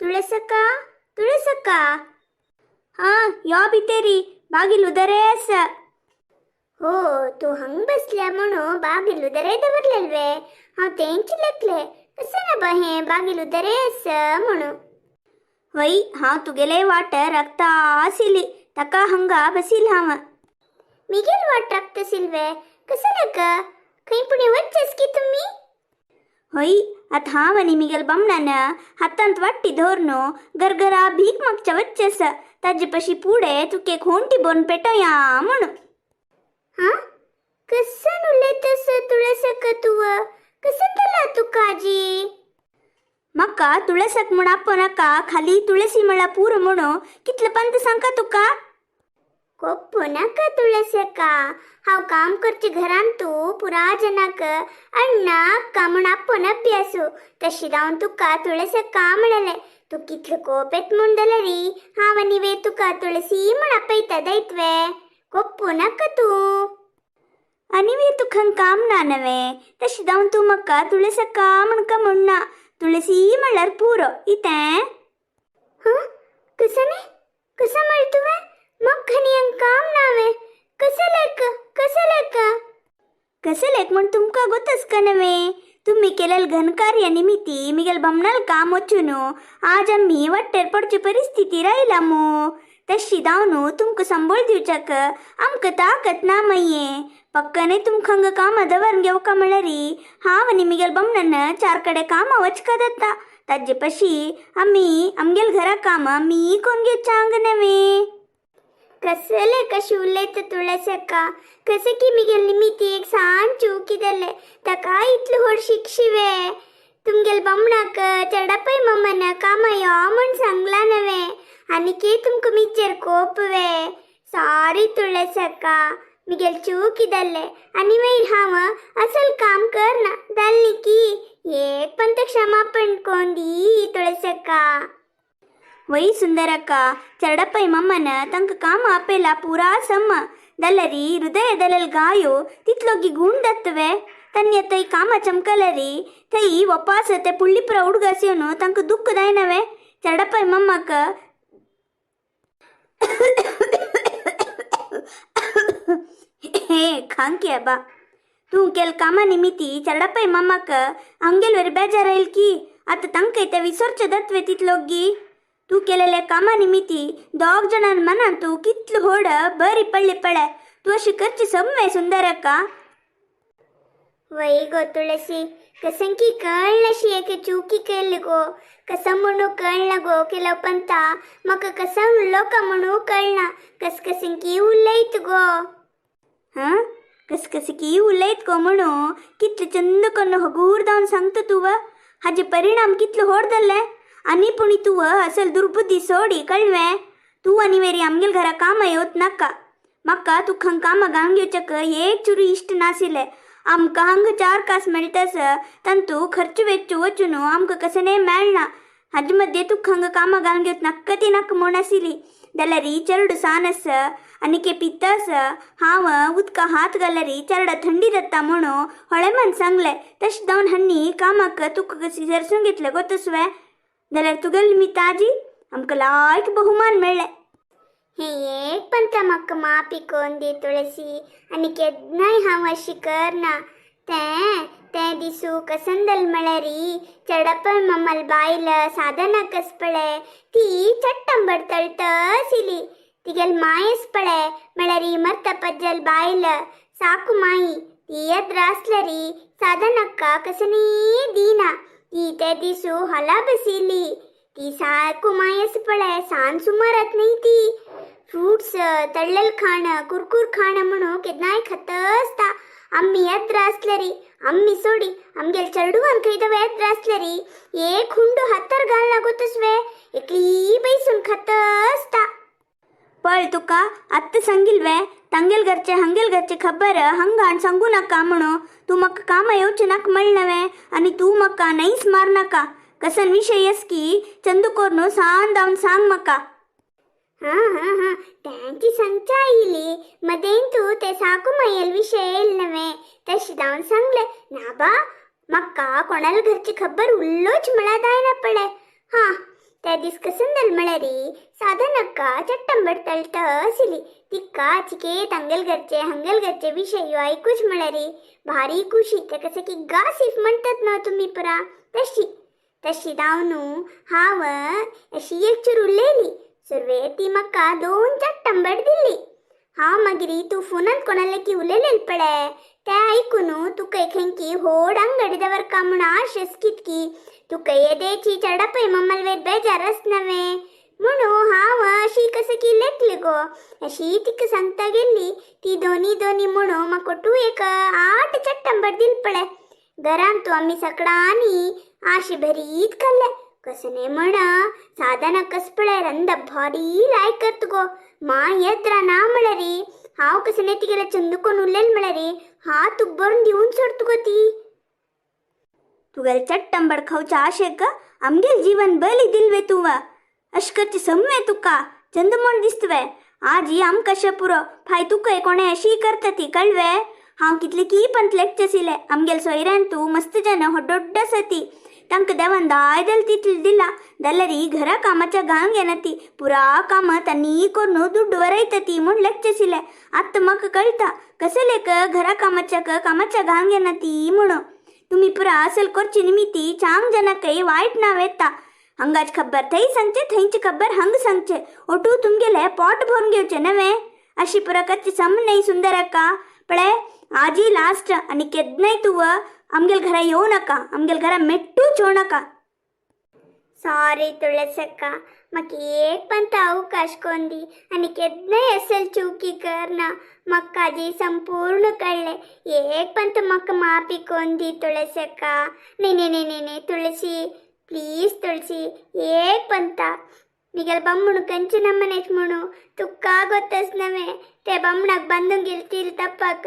तुळसक्का, तुळसक्का. हा यो भितरी, बागील उदरे आसा. हो, तूं हंग बसल्या म्हणून बागील उदरे दवरलेल वे. हांव तेंच लेखले, कसं ना बा हें बागील उदरे आसा म्हणून. वय, हांव तुगेले वाट राखता आशिल्ली, ताका हंगा बसील हांव. मिगेल वाट राखता सिल्वे? कसं नाका, खंय पुणे वचस की तुम्ही? होय, आतां हांव आनी मिगेल बामणान हातांत वाट्टी धरून गरगरा भीक मागच्या वच्चेस, ताजे पशी पुढे तुके खोंटी बोन पेटोया म्हणून. हा, कसं उलयतस तुळसक तूं? कसं दिला तुका आजी? म्हाका तुळसक म्हूण आपो नाका, खाली तुळसी म्हळ्यार पुरो म्हणून कितले पंत सांगका तुका. कोप्पो नाका तुळसका, हांव काम करचे घरांत तूं पुरा जनाक अण्णा अक्का म्हूण आपोवन अभ्यासू, तशी जावन तुका तुळसक्का म्हणलें. तूं कितलो कोप येत म्हूण जाल्यारी हांव आनी वे तुका तुळसी म्हूण आपयता दैतवे. कोप्पो नाका तूं. आनी वे तुका काम ना नवे? तशी जावन तूं म्हाका तुळसक्का म्हणका म्हणना, तुळसी म्हणल्यार पुरो इतें. हां, कसं न्ही? कसं म्हळ तुवें? म्हाका आनी काम नावे? कसं लेक, कसं लेक, कसं लेक म्हण तुमकां गोतस का नवे? तुम्ही केलेल घनकार्य निमित्ती मिगेल बमणाल काम वचून आज आम्ही वाटेर पडची परिस्थिती राहिला मू. तशी धावनु तुमकां संबळ दिवच्याक आमकां ताकत ना मये. पक्कने तुमकां हांगा कामां दवरून घेवका म्हळ्यारी हांव आनी मिगेल बमणान चार कडे कामां वचका जाता. ताजे पशी आमी आमगेल घरा काम आमी कोण घेवच्या हांगा नवे. कसले कशी उलयता तुळसक्का? कसं की मिगेल निमित्ती एक सान चूकी जाल्ले, ताका इतलो व्हड शिक्षिवे? तुमगेल बमणाक चेडपय मम्मान कामा यो म्हूण सांगला नवे, आनी की तुमकां मिज्जेर कोप वे? सॉरी तुळसक्का, मिगेल चूकी जाल्ले आनी मागीर हांव असल काम करना जाल्ली की एक पंत क्षमापण कोण दी तुळसक्का. वय सुंदरक्का, चरडपೈ मम्मन तांकां काम आपयला पुरा सम जाल्यारी हृदय दलल गायो तितलोगी गुण दत्तवे. तन्य थंय कामा चमकलरी थंय वपास ते पुಳ್ಳಿಪುರ ಹುಡುಗ ಸೇವನು तांकां दुःख जायनवे चरडपै मम्माक. हे खांकी बा, तूं केल कामा निमित्ती चरडपै मम्माक अंगेल वेरी बेजार येईल की आतां तांकां ते विसरचे दत्वे तितलोगी. तूं केलेल्या कामा निमित्ती दोग जाणां मनान तूं कितलो होड बरी पडली पळे. तूं अशी करची समवे सुंदरक्का? वय गो तुळसी, कसं की कळनाशी एक चुकी केली गो. कसं म्हणू कळना गो, केलं पंता म्हाका कसं उलोवका का म्हणू कळना. कस कसं की उलयत गो. हां, कस कसं की उलयत गो म्हणू कितले चंद कन्न हगूर जावन सांगता तूं. हाजे परिणाम कितले होड जाल्ले. आनी पुणी तूं असल दुर्बुद्धी सोडी, कळवें? तूं आनी वेरी आमगेल घरा कामां येवत नाका. म्हाका तुका कामां घालून घेवच्याक एक चुरू इश्ट नाशिल्ले. आमकां हांगा चार कास मेळटास तांतू खर्च वेच्चू वचून आमकां कसं मेळना. हाजे मध्ये तुका हांगा कामां घालून घेवत नाका ती नाका म्हूण आशिल्ली, जाल्यारी चेरडू सान आसा आनी के पित्त आसा, हांव उदका हात घाल्यारी चेरडा थंडी जाता म्हणून होळेमान सांगलें. तशें जावन हांणी कामाक तुका कशी सरसून घेतलें गो तसवें. जाल्यार तुगेली मिताजी आमकां लायक बहुमान मेळ्ळें. हे एक पंत म्हाका माफी कोन दी तुळसी, आनी केन्नाय हांव अशी करना. तें तें दिसू कसंदल म्हळ्यारी चेडपय मम्मल बायल साधना कस पळे ती चट्टंबड तळतसिली. तिगेल मायस पळे म्हळ्यारी मर्त पज्जल बायल साकू माई ती एद्रासलरी साधनक्का कसनी दीना. ती ते दिसू हॉला बसिल्ली. ती सारको मायस पळे, सान सुमारात न्ही. ती फ्रुट्स, तळ्ळेल खाण, कुरकुर खाण म्हणून केन्नाय खाता आसता. आम्मी येद्र आसलेरी, आम्मी सोडी आमगेल चेडवान खंय येद्र आसलेरी एक हुंडो हातार घालना गो तसवे, एकली बैसून खाता आसता. पळ, तुका आत्तां सांगील वे, तांगेल घरचे हांगेल घरचे खबर हंगा हाण सांगू नाका म्हणून. तूं म्हाका कामां येवचें नाका म्हणलें नवे. आनी तूं म्हाका नैस मार नाका. कसन विशय की चंदू कोरून सान जावन सांग म्हाका. हां हां हां, त्यांची सांगच्या आयली मदेन तूं ते साकू मायल विशय येयल नवे, तशें जावन सांगलें ना बा. म्हाका कोणाल घरची खबर उल्लोच म्हळ्यार जायना पळय. हां, ते दीस कसन जाल म्हळ्यारी साधनक्का चट्टंबट तळट आशिल्ली. तिका चिके तांगेल घरचे हांगेल घरचे विशय आयकूच म्हळ्यारी भारी खुशी. ते कसे की गासीफ म्हणतात ना तुमी परा तशी तशी धांवनू हांव अशी एक चूर उलयली. सुरवेर ती म्हाका 2 चट्टंबट दिल्ली. हांव मागीर तूं फोनांत कोणाले की उलयलेल पळय ते आयकून तुका खंयकी होड अंगडी दवरका म्हूण आश कितकी तुका येदेची चडपय मम्मल वेर बेजार आस नवे म्हणून हांव अशी कसं की लेखले गो. अशी तिका सांगता गेल्ली ती दोनी दोनी म्हणून म्हाका तूं एक 8 चट्टंबट दिल पळय. घरांत तूं आमी सगळ्यांनी आशी भरीत खाल्ले. कसने म्हणा साधना कस पळय रंद भारी लायक करत गो. मा येत्रा ना म्हळ्यारी हांव कसने तिगेले चंदूकोन उलयल म्हळ्यारी हा तुक बरोवन दिवन सोडत गो ती. तुगेले चट्टंबड खावच्या आशेक आमगेल जीवन बली दिलवे तुवा. अश करचे समवे तुका चंद म्हण दिसतवे. आजी आमकां कशें पुरो फाय तुका कोणें अशी करता ती कळवे. हांव कितले की पंत लेखचें आमगेल सोयऱ्यान तूं मस्त जन होड्डोड्ड आसा ती. तांकां देवान दाय दिल तितलें दिला जाल्यार घरा कामाच्या घालूंक घेना ती. पुरा कामां तांणी करून दुड्ड वरयता ती म्हूण लेखचें. आतां म्हाका कळटा कशें लेख घरा कामाच्या कामाच्या घालूंक घेना ती म्हणून. तुमी पुरा असल करची निमित्ती चांग जनाकय वायट नांव येता. हांगाच खबर थंय सांगचे थंयची खबर हांग सांगचे ओटू तुमगेले पोट भरून घेवचे नवे. अशी पुरा करची सम न्हय सुंदरक्का. पळय आजी लास्ट आनी केन्नाय तूं आमगेल घरा येवं नाका. आमगेल घरा मेट्टूच येवं नाका. सॉरी तुळसक्का, म्हाका एक पंत अवकाश कोंदी आनी केन्नाय असल चुकी करना. म्हाका आजी संपूर्ण कळ्ळें. एक पंत म्हाका माफी कोंदी तुळसक्का. न्ही न्ही न्ही न्ही न्ही तुळसी प्लीज तुळसी एक पंता. मिगेल बम्मुणು कंचು नಮ್ಮनेच म्हणू तुक्का ಗೊತ್ತಸ್ ನವೆ ते ಬಮ್ಮಣಕ್ ಬಂದುಂಗಿಲ್ ತಿಲ್ ತಪ್ಪಾಕ.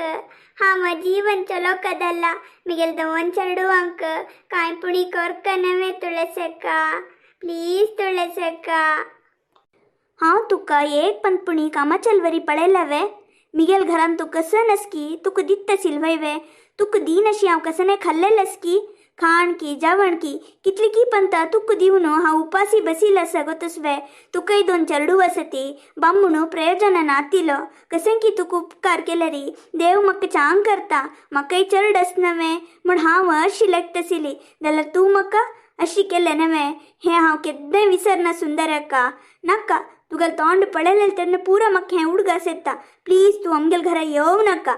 ಹಾವ ಜೀವನ್ ಚಲೋ ಕದಲ್ಲ ಮಿಗೆಲ್ ದೋನ್ ಚರಡು ಅಂಕ ಕಾಯ್ ಪುಣಿ ಕೊರ್ಕ ನವೆ ತುಳಸಕ್ಕ. प्लीज तुळसक्का. हांव तुका एक पंतपुणी कामाच्या वरी पळयला वे. मिगेल घरान तूं कसं नसकी तुका दित्त सिलवय वे. तुका दीन अशी हांव कसने खाल्लेल असकी खाण की जेवण की कितली की पंता तुका दिवन हांव उपासी बसील आसा गो तसवे. तुकाय 2 चेडू आसती बामणू प्रयोजन नातिलो कसें की तुका उपकार केल्यारी देव म्हाका चांग करता. म्हाकाय चेरड आस नवें म्हूण हांव अशी लेखताशिल्ली जाल्यार तूं म्हाका अशी केलें नवें हें हांव केन्नाय विसरना सुंदरक्का. नाका तुगेलें तोंड पळयलें तेन्ना पुरो म्हाका हें उडगास येता. प्लीज तूं आमगेल घरा येवं नाका.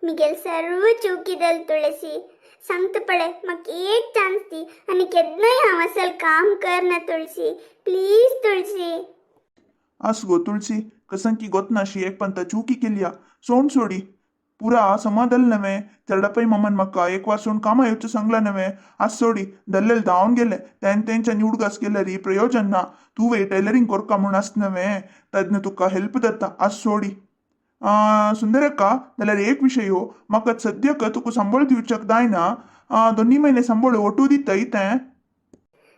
मिगेल सर्व चुकी दल तुळसी सांगता पळय म्हाका एक चान्स दी आनी केन्नाय हांव असल काम करना तुळसी. प्लीज तुळसी. आस गो तुळसी कसं की गोतनाशी एक पंता चुकी केलिया सोंड सोडी पुरा समादल नव्हे. चरडपै मम्मन म्हाका एक वार सोड कामा येवचें सांगला नव्हे. आज सोडी दल्लेल धांवन गेले तेन तेंच्यानी उडगास केल्यारी प्रयोजन ना. तूं टेलरिंग कोरका म्हूण आस नव्हे तेन्ना तुका हेल्प जाता. आज सोडी सुंदरक्का. जाल्यार एक विशय हो म्हाका सद्याक तुका संबळ दिवच्याक जायना. 2 म्हयने संबळ ओटू दिता इतें.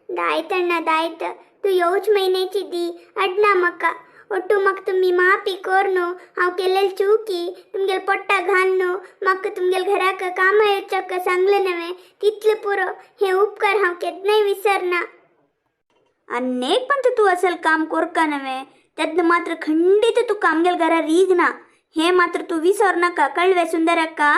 दायत अण्णा दायत तूं येवच म्हयन्याची दी अडना म्हाका. ಒಟ್ಟು म्हाका तुमी माफी कोर न्हू. हांव केल्लेल चुकी तुमगेल पोट्टा घाल न्हू. म्हाका तुमगेल घराक कामां येवच्याक सांगलें नवें तितलें पुरो. हे उपकार हांव केन्नाय विसरना. अनेक पंत तूं असल काम कोरका नवें तेन्ना मात्र खंडीत तुका आमगेल घरा रीगना. हें मात्र तूं विसर नाका कळवे सुंदरक्का.